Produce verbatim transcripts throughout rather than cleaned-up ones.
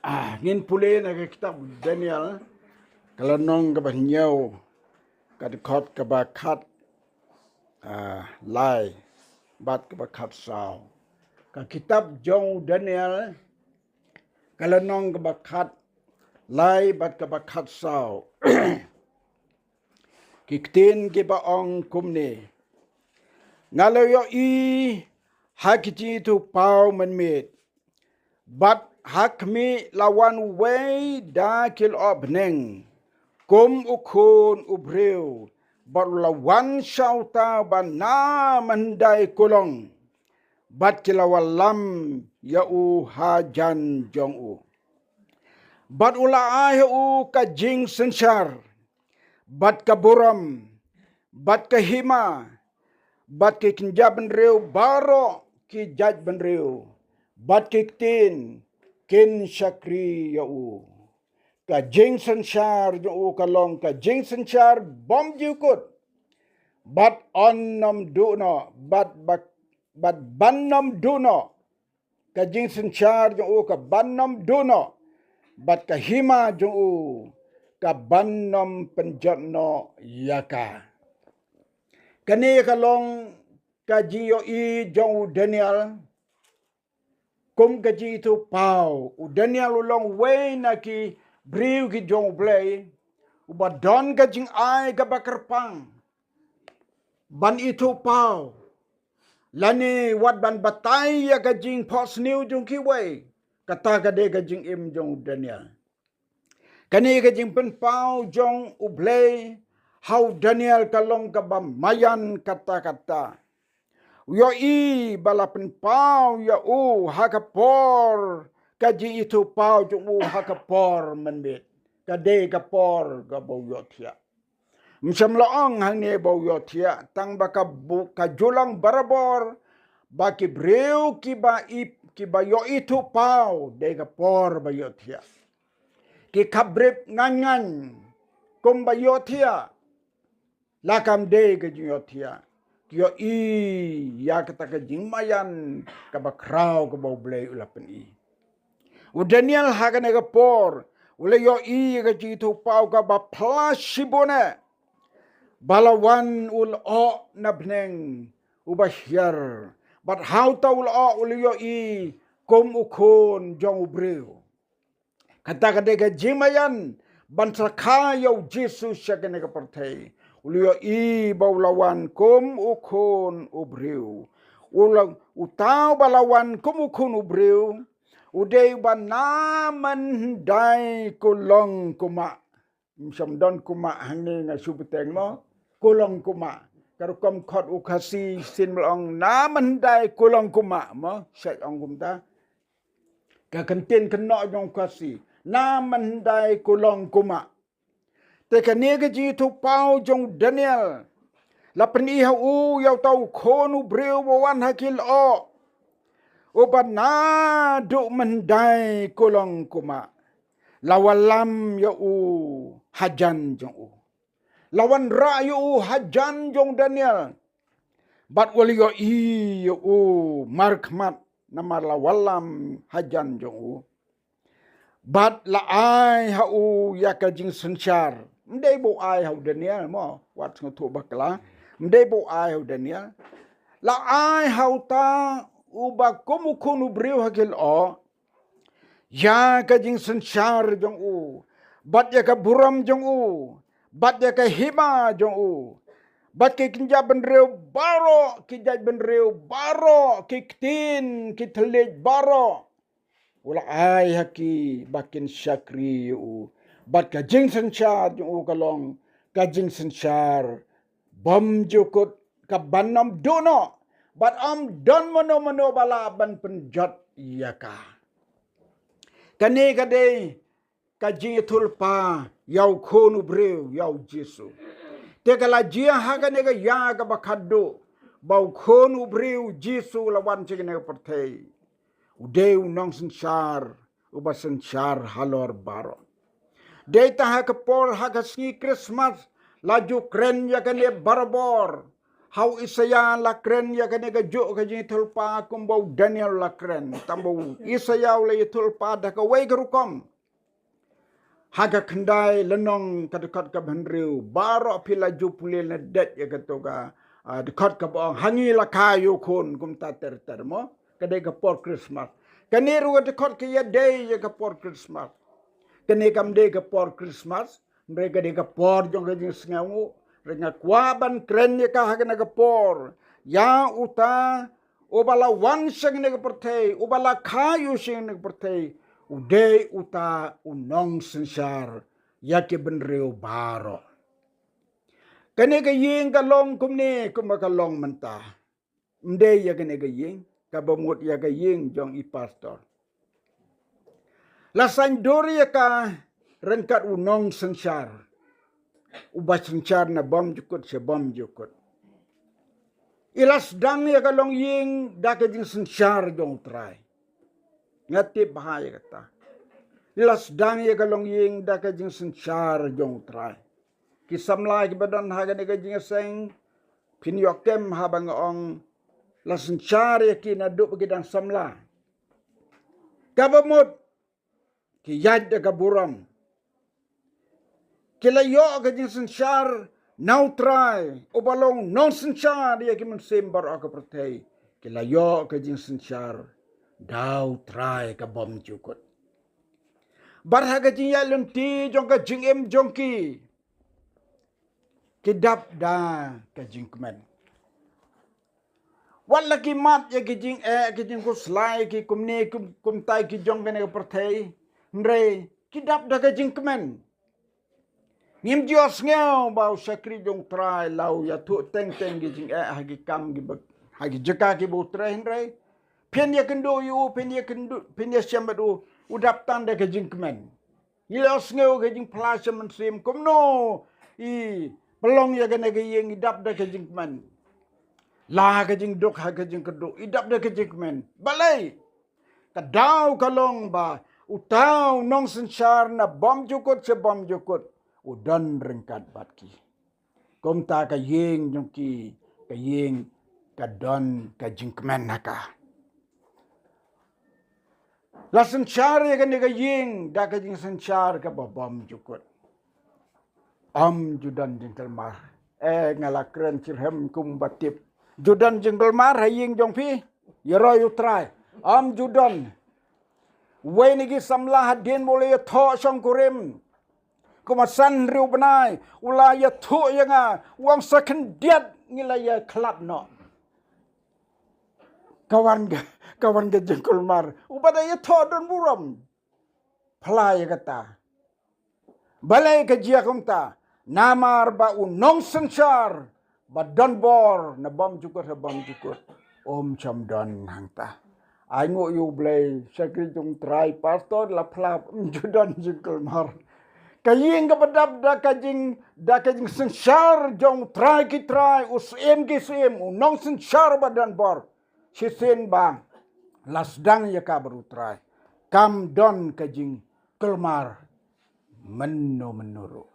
Ah, ngin pule na ka kitab Daniel, ka lynnong kaba hynñiew, ka dkhot kaba khat, ah, lai, bad kaba khat saw. Ka kitab jong u Daniel, ka lynnong kaba khat lai, bad kaba khat saw. Ki ktien kiba ong kumne. Nga la ïohi ha ki jingithuhpaw mynmiet, bad ha khmih la wan uwei da ki lyoh bneng, kum u khun u briew, bad u la wan sha uta uba namar hyndai kulong, bad ki la wallam ïa u hajan jong u. Bad u la ai ha u ka jingsynshar, bad ka burom, bad ka hima, bad ki kynja bynriew baroh, ki jait bynriew, bad ki ktien, kin shakri ïa u. Ka jingsynshar jong u ka long ka jingsynshar bymjukut, bad yn ym duh noh, bad, bad, bad ban ym duh noh. Ka jingsynshar jong u ka ban ym duh noh, bad ka hima jong u ka ban ym pynjot noh ïa ka. Kane ka long ka jingïohi jong u Daniel, kum ka jingithuhpaw. U Daniel u long uwei na ki briew ki jong U Blei, uba don ka jingai kaba kyrpang ban ithuhpaw, lane wat ban batai ïa ka jingphohsniew jong kiwei. Kata ka dei ka jingim jong u Daniel. Kane ka jingpynpaw jong U Blei ha u Daniel ka long kaba maïan katta katta. U ïohi ba la pynpaw ïa u ha ka por ka jingithuhpaw jong u ha ka por mynmiet. Ka dei ka por kaba u ïohthiah. Ym shym la ong hangne ba u ïohthiah, tang ba ka bu-, ka ju long barabor ba ki briew kiba i-, kiba ïohi thuhpaw dei ka por ba ïohthiah. Ki khapbrip ngan ngan kumba ïohthiah, la kam dei ka jingïohthiah. Ki ïohi ïa kata ka jingmaïan kaba khraw kaba U Blei u la pyni. U Daniel ha kane ka por u la ïohi ïa ka jingithuhpaw kaba phylla shibun eh. Ba la wan u lyoh na bneng uba hiar, bad ha uta u lyoh u la ïohi kum u Khun jong u briew. Kata ka dei ka jingmaïan ban sa kha ïa u Jisu sha kane ka pyrthei. U la ïohi ba u la wan kum u Khun u briew. U la, uta uba la wan kum u Khun u briew, u dei uba namar hyndai kulong kumah. Ym shym don kumah hangne nga shu bteng mo. Kulong kumah. Ka rukom khot u Khasi shisien ba la ong namar hyndai kulong kumah mo. Shait ong kumta. Ka kyntien kynnoh jong u Khasi. Namar hyndai kulong kumah. Te kane ka jingithuhpaw jong u Daniel la pyni ha u ïa uta u Khun u briew ba wan ha ki lyoh, uba naduh hyndai kulong kumah. La wallam ïa u hajan jong u. La wanrah ïa u hajan jong u Daniel. Bad u la ïohi ïa u markhmat namar la wallam hajan jong u. Bad la ai ha u ïa ka jingsynshar. Ym dei ba u ai ha u Daniel mo, wat sngewthuh bakla. Ym dei ba u ai ha u Daniel. La ai ha uta uba kum u Khun u briew ha ki lyoh ïa ka jingsynshar jong u, bad ïa ka burom jong u, bad ïa ka hima jong u, bad ki kynja bynriew baroh, ki jait bynriew baroh, ki ktien, ki thylliej baroh. U la ai ha ki ba kin shakri ïa u. Bad ka jingsynshar jong u ka long ka jingsynshar bymjukut, ka ban ym duh noh. Bad ym don mano mano ba lah ban pynjot ïa ka. Kane ka dei ka jingïathuhlypa ïa u Khun u briew, ïa u Jisu. Te ka la jia ha kane ka ïa kaba khadduh ba u Khun u briew Jisu la wan sha kane ka pyrthei. U dei u nongsynshar uba synshar halor baroh. Dei tang ha ka por ha ka sngi Krismas la ju kren ïa kane barabor Ha u Isaïah la kren ïa kane ka juh ka jingïathuhlypa kumba u Daniel la kren. Tangba u Isaïah u la ïathuhlypa da kawei ka rukom. Ha ka khyndai lynnong ka dkhot kaba hynriew, baroh phi la ju pule nadei ïa kato ka, ah, dkhot kaba ong, ha ngi la kha ïa u khun, kumta ter ter mo. Ka dei ka por Christmas. Kane ruh ka dkhot ka ïadei ïa ka por Christmas. Kane kam dei ka por Christmas, hynrei ka dei ka por jong ka jingsngewnguh. Hynrei nga kwah ban kren ïa ka ha kane ka por. Ïa uta uba la wan sha kane ka pyrthei, uba la kha ïa u sha kane ka pyrthei, u dei uta u nongsynshar ïa ki bynriew baroh. Kane ka ïing ka long kumne kumba ka long mynta. Ym dei ïa kane ka ïing, kaba mut ïa ka ïing jong i pastor. La saiñdur ïa ka ryngkat u nongsynshar, uba synshar na bymjukut sha bymjukut. I la sdang ïa ka longïing da ka jingsynshar jong u Trai. Nga tip bha ïa kata. I la sdang ïa ka longïing da ka jingsynshar jong u Trai. Ki samla kiba don ha kane ka jingïaseng, phin ïoh kem haba nga ong, la synshar ïa ki naduh ba ki dang samla. Kaba mut ki ïaid da ka burom. Ki la ïoh ka jingsynshar na u Trai, uba long nongsynshar ïa ki mynsiem baroh ka pyrthei. Ki la ïoh ka jingsynshar da u Trai ka bymjukut. Bad ha ka jingïaid lynti jong ka jingim jong ki, ki dap da ka jingkmen. Wat la ki mad ïa ki jingeh, ki jingkhuslai, ki kumne, kum, kumtai ki jong kane ka pyrthei. Hynrei ki dap da ka jingkmen. Ngim ju ïohsngew ba u shakri jong u Trai la u ïathuh teng teng ki jingeh ha ki kam kiba, ha ki jaka kiba u trei, hynrei phin ïakynduh ïa u, phin ïakynduh, phin ïashem bad u, u dap tang da ka jingkmen. Ngi la ïohsngew ka jingphla sha mynsiem, kumno i pynlong ïa kane ka ïing, i dap da ka jingkmen. La ka jingduk ha ka jingkyrduh, i dap da ka jingkmen. Balei? Ka daw ka long ba uta u nongsynshar na bymjukut sha bymjukut u don ryngkat bad ki. Kumta ka ïing jong ki, ka ïing ka don ka jingkmen ha ka. La synshar ïa kane ka ïing da ka jingsynshar kaba bymjukut. Ym ju don jingkulmar. Eh, nga la kren shitrhem kumba tip. Ju don jingkulmar ha ïing jong phi, ïa roi u Trai. Ym ju don. Wei na ki samla hadien ba u la ïathoh shongkurim, kumba san hynriew bnai, u la ïathuh ïa nga, u ong sa khyndiat ngi la ïakhlad noh. Ka wan ka, ka wan ka jingkulmar. Uba da ïathoh don burom. Phla ïa kata. Balei ka jia kumta? Namar ba u nongsynshar ba don bor na bymjukut ha bymjukut um shym don hangta. Ai nguh ïa U Blei, shakri jong u Trai, pastor, la phla ym ju don jingkulmar. Ka ïing kaba dap da ka jing, da ka jingsynshar jong u Trai ki trai, u Syiem ki syiem, u nongsynshar ba don bor. Shisien ba la sdang ïa ka bad u Trai, kam don ka jingkulmar mynno mynno ruh.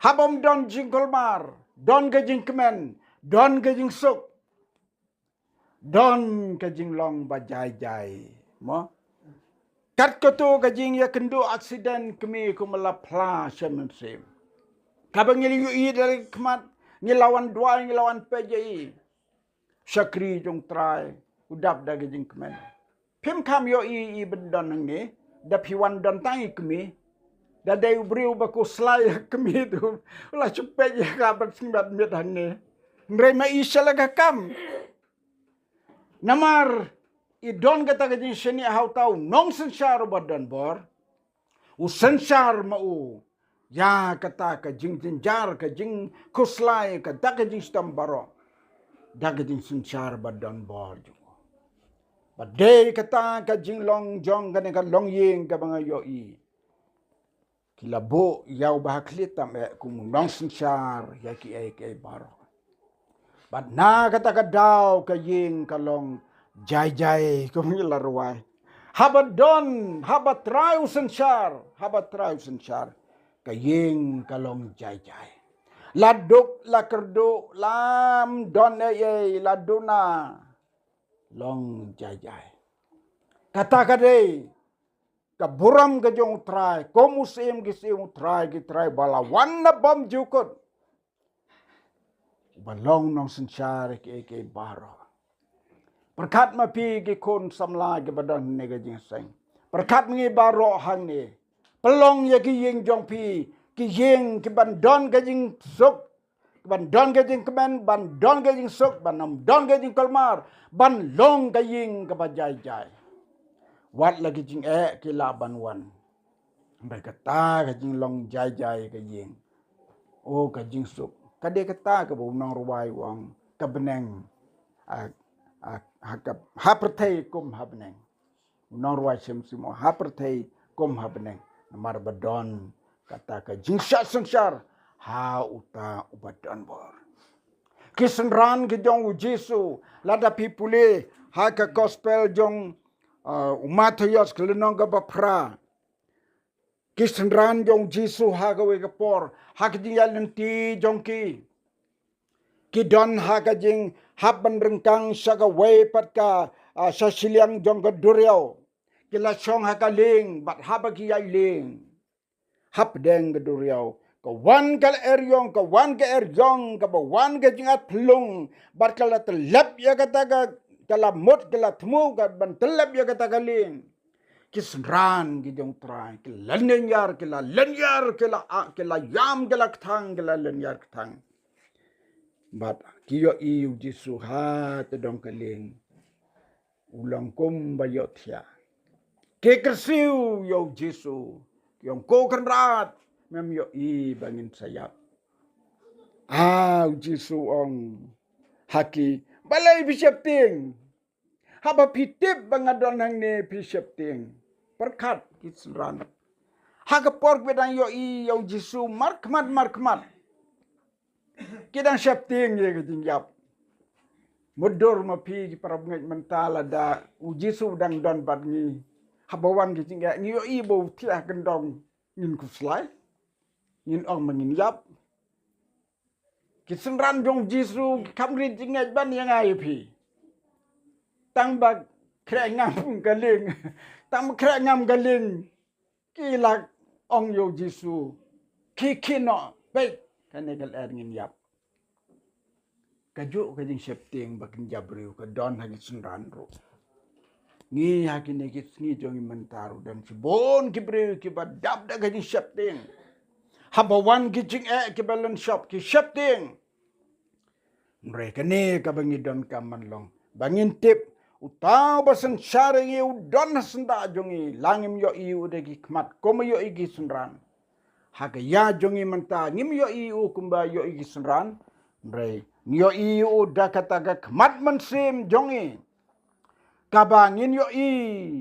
Haba ym don jingkulmar, don ka jingkmen, don ka jingsuk, don ka jinglong ba jai jai. Mo? Kat kato ka jingïakynduh accident kmie kumba la phla sha mynsiem. Kaba ngi la ïohi da la ki khmat, ngi la wan duwai, ngi la wan peit ïa i. Shakri jong u Trai, u dap da ka jingkmen. Phim kham ïohi i ban don hangne, da phi wan don tang i kmie. Da dei u briew ba khuslai ïa ka kmie tu, u la shu peit ïa ka bad sngewbha miet hangne. Hynrei ma i sha la ka kam. Namar i don kata ka jingshaniah ha uta u nongsynshar uba don bor. U synshar ma u ïa kata ka jingjynjar, ka jingkhuslai, kata ka jingshitom baroh da ka jingsynshar ba don bor jong u. Ba dei kata ka jinglong jong kane ka longïing kaba nga ïohi. Ki la buh ïa u Bah Khlieh Tam eh kum u nongsynshar ïa kiei kiei baroh. Bad na kata ka daw ka ïing ka long jai jai, kum ngi la rwai. Haba don, haba Trai u synshar, haba Trai u synshar, ka ïing ka long jai jai. La duk, la kyrduh, lam don ei ei, la duna. Long jai jai. Kata ka dei ka burom ka jong U Trai, kum u Syiem ki Syiem, U Trai ki Trai, ba la wan na bymjukut. Ba long nongsynshar ïa kiei kiei baroh. Pyrkhat ma phi ki khun samla kiba don hangne ka jingïaseng. Pyrkhat ma ngi baroh hangne. Pynlong ïa ki ïing jong phi ki ïing kiban don ka jingsuk, kiban don ka jingkmen, ban don ka jingsuk, ban ym don ka jingkulmar, ban long ka ïing kaba jai jai. Wat la ki jingeh ki lah ban wan, hynrei kata ka jinglong jai jai ka ïing, o ka jingsuk, ka dei kata kaba u nongrwai u ong, ka bneng, a, a, ha ka, ha pyrthei kum ha bneng. U nongrwai James u ong, ha pyrthei kum ha bneng. Namar ba don kata ka jingshah synshar ha uta uba don bor. Ki synran ki jong U Jisu, lada phi pule ha ka gospel jong, uh, u Mathaios, ka lynnong kaba phra. Ki synran jong U Jisu ha kawei ka por, ha ka jingïaid lynti jong ki, ki don ha ka jinghap ban ryngkang sha kawei pat ka, ah, sha shiliang jong ka duriaw. Ki la shong ha ka lieng, bad haba ki ïaid lieng hapdeng ka duriaw, ka wan ka lyer-ïong, ka wan ka lyer-ïong, kaba wan ka jingat phyllung, bad ka la tyllep ïa kata ka, ka la mut, ka la thmu ka ban tyllep ïa kata ka lieng. Ki synran ki jong U Trai ki la lynñiar, ki la lynñiar, ki la, ah, ki la ïam, ki la kthang, ki la lynñiar kthang. Bad ki ïohi U Jisu ha tdong ka lieng, u long kumba ïohthiah. Ki kyrsiew ïa U Jisu, ki ong, Ko Kynrad, mem ïohi ba ngin sa ïap? Ah, U Jisu u ong ha ki, Balei phi sheptieng? Haba phi tip ba nga don hangne phi sheptieng. Pyrkhat ki synran. Ha ka por ba ki dang ïohi ïa U Jisu markhmat markhmat, ki dang sheptieng ïa ka jingïap. Mutdur ma phi ki para bangeit mynta, lada U Jisu u dang don bad ngi, haba wan ka jingeh, ngi ïohi ba u thiah kyndong, ngin khuslai? Ngin ong ba ngin ïap? Ki synran jong U Jisu ki kham rit jingngeit ban ïa nga ïa phi. Tang ba khreh ngam ka lieng, tang ba khreh ngam ka lieng, ki la ong ïa U Jisu, Khie khie noh, peit, kane ka lyer, ngin ïap. Kajuh ka jingsheptieng ba kynja briew ka don ha ki synran ruh. Ngi ha kine ki sngi jong ngi mynta ruh don shibun ki briew kiba dap da ka jingsheptieng. Haba wan ki jingeh kiba lynshop ki sheptieng. Hynrei kane kaba ngi donkam ban long ba ngin tip, uta uba synshar ïa ngi u don ha syndah jong ngi. La ngim ïohi u da ki khmat kumba ïohi ki synran. Ha ka ïa jong ngi mynta ngim ïohi u kumba ïohi ki synran. Hynrei ngi ïohi u da kata ka khmat mynsiem jong ngi, kaba ngin ïohi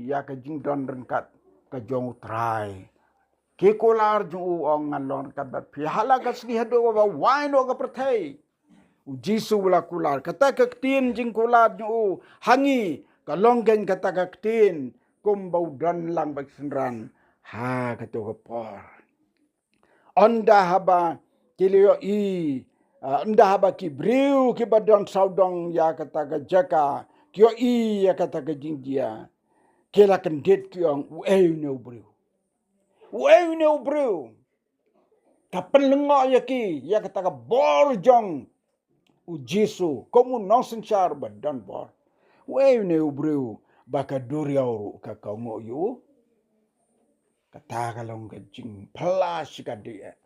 ïa ka jingdon ryngkat ka jong U Trai. Ki kular jong u u ong, ngan long ryngkat bad phi ha la ka sngi haduh ba wai noh ka pyrthei. U Jisu u la kular, kata ka ktien jingkular jong u ha ngi ka long kein kata ka ktien kumba u don lang bad ki synran ha kato ka por. Ynda haba ki la ïohi, ah, ynda haba ki briew kiba don sawdong ïa kata ka jaka ki ïohi ïa kata ka jingjia, ki la kyndit ki ong, uei une u briew? Uei une u briew? Ka pynlyngngoh ïa ki ïa kata ka bor jong U Jisu kum u nongsynshar ba don bor. Uei une u briew ba ka duriaw ruh ka kohnguh ïa u? Kata ka long ka jingphylla shikatdei eh.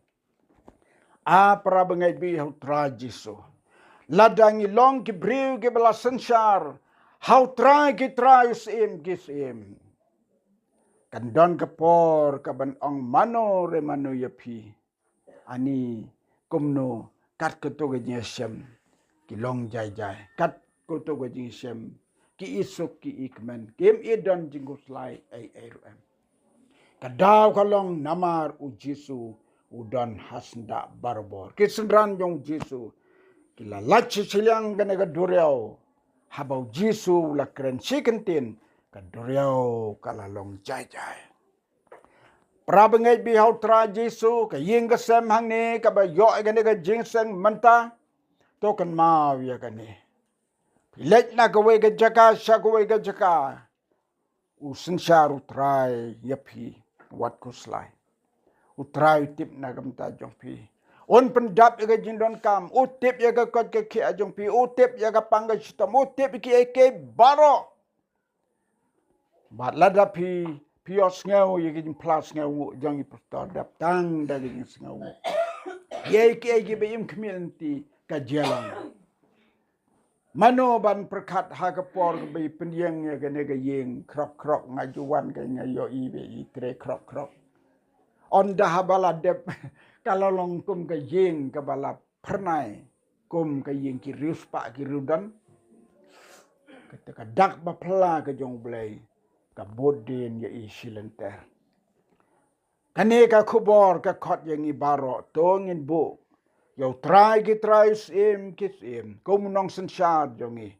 A para bangeit baieit ha U Trai Jisu, lada ngi long ki briew kiba la synshar ha U Trai ki trai, U Syiem ki syiem, kan don ka por kaban ong mano re mano ïa phi. Ani kumno, kat kato ka jingïashem ki long jai jai, kat kato ka jingïashem ki i suk ki i kmen, kim i don jingkhuslai ei ei ruh em. Ka daw ka long namar U Jisu u don ha syndah barabor. Ki synran jong U Jisu ki la lait sha shiliang kane ka duriaw. Haba U Jisu u la kren shi kyntien, ka duriaw ka la long jai jai. Para bangeit ba ïeit ha u Trai Jisu, ka ïing ka sem hangne kaba ïoh ïa kane ka jingïaseng mynta, to kynmaw ïa kane. Phi leit na kawei ka jaka sha kawei ka jaka, u synshar u Trai ïa phi, wat khuslai. U Trai u tip na ka bynta jong phi. Un pyndap ïa ka jingdonkam, u tip ïa ka koit ka khiah jong phi, u tip ïa ka pang ka shitom, u tip ïa kiei kiei baroh. Bad lada phi, phi ïohsngew ïa ka jingphla sngewnguh jong i pastor, dap tang da ka jingsngewnguh. Ïa kiei kiei kiba im khmih lynti ka jia lang. Mano ban pyrkhat ha ka por kaba i pynïeng ïa kane ka ïing, khrok khrok nga ju wan ka nga ïohi ba i trei khrok khrok. Ynda haba la dep ka la long kum ka ïing kaba la phyrnai, kum ka ïing ki riewspah ki riewdon. Kata ka dak ba phylla ka jong U Blei ka bud dien ïa i shilynter. Kane ka khubor ka khot ïa ngi baroh, to ngin buh ïa U Trai ki trai, Syiem ki syiem, kum u nongsynshar jong ngi,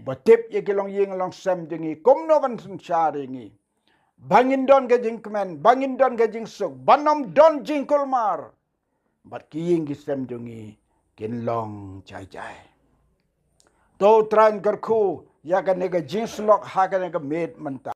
ba tip ïa ki longïing longsem jong ngi, kumno ban synshar ïa ngi, ba ngin don ka jingkmen, ba ngin don ka jingsuk, ban ym don jingkulmar, bad ki ïing ki sem jong ngi kin long jai jai. To Trai, kyrkhu ïa kane ka jingsyllok ha kane ka miet mynta.